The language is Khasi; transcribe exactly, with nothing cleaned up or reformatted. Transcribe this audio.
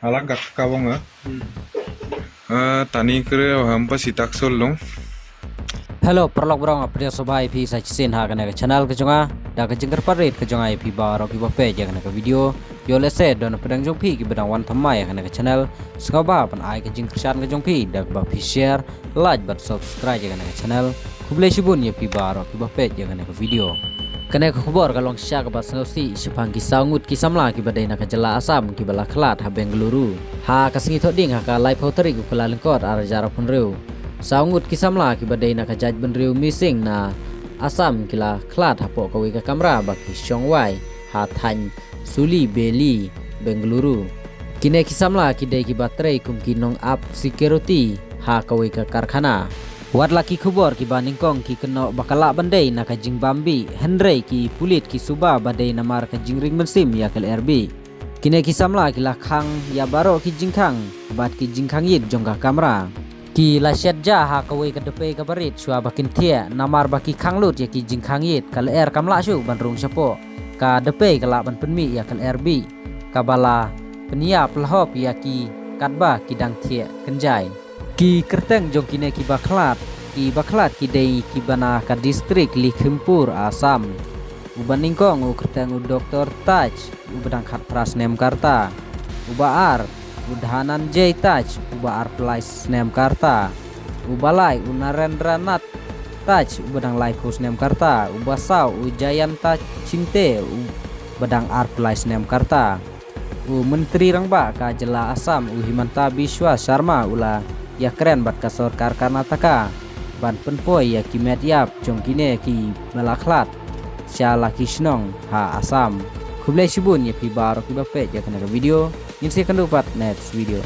Alak gak kabong, eh? Eh, tani kre hampa sitak solong. Hello, paralok baroh, nga pdiang sngewbha ïa phi sa shisien ha kane ka channel ka jong nga. Da ka jingkyrpad rit ka jong nga ïa phi baroh kiba peit ïa kane ka video, ïoh lehse don pdeng jong phi kiba dang wan thymmai ïa kane ka channel, sngewbha ban ai ka jingkyrshan ka jong phi da kaba phi share, like bad subscribe ïa kane ka channel. Khublei shibun ïa phi baroh kiba peit ïa kane ka video. Kane ka khubor ka long shisha kaba sngewsih shaphang ki saw ngut ki samla kiba dei na ka jylla Assam kiba la khlad ha Bengaluru ha ka sngi Thohdieng ha ka laiphew tarik u Kyllalyngkot arhajar arphew hynriew. Saw ngut ki samla kiba dei na ka jaitbynriew Mising na Assam ki la khlad hapoh kawei ka kamra ba ki shong wai ha thaiñ Sulibeli, Bengaluru. Kine ki samla ki dei kiba trei kum ki nongap security ha kawei ka karkhana. Wat la ki khubor kiba nyngkong ki kynnoh ba ka lah ban dei na ka jingbam bih, hynrei ki pulit ki suba ba dei namar ka jingring mynsiem ïa ka lyer bih. Kine ki samla ki la khang ïa baroh ki jingkhang bad ki jingkhang ïit jong ka kamra. Ki la shet ja ha kawei ka dpei kaba rit shuwa ba kin thiah, namar ba ki khang lut ïa ki jingkhang ïit, ka lyer kam lah shuh ban rung shapoh. Ka dpei ka lah ban pynmih ïa ka lyer bih kaba la pynïap lhop ïa ki katba ki dang thiah kynjai. Ki kyrteng jong kine kiba khlad, kiba khlad ki dei kiba na ka distrik Lakhimpur, Assam. Uba nyngkong u kyrteng u Doktor Taj, uba dang khatphra snem ka rta. Uba ar u Dhananjay Taj, uba arphew lai snem ka rta. Uba lai u Narendranath Taj, uba dang laiphew snem ka rta. Uba saw u Jayanta Chinte, uba dang arphew lai snem ka rta. U Myntri Rangbah ka jylla Assam u Himanta Biswa Sarma u la ïakren bad ka sorkar Karnataka ban pynpoi ïa ki met ïap jong kine kiba la khlad sha la ki shnong ha Assam. Khublei shibun ïa phi baroh kiba peit ïa kane ka video. Ngin sa ïakynduh pat next video.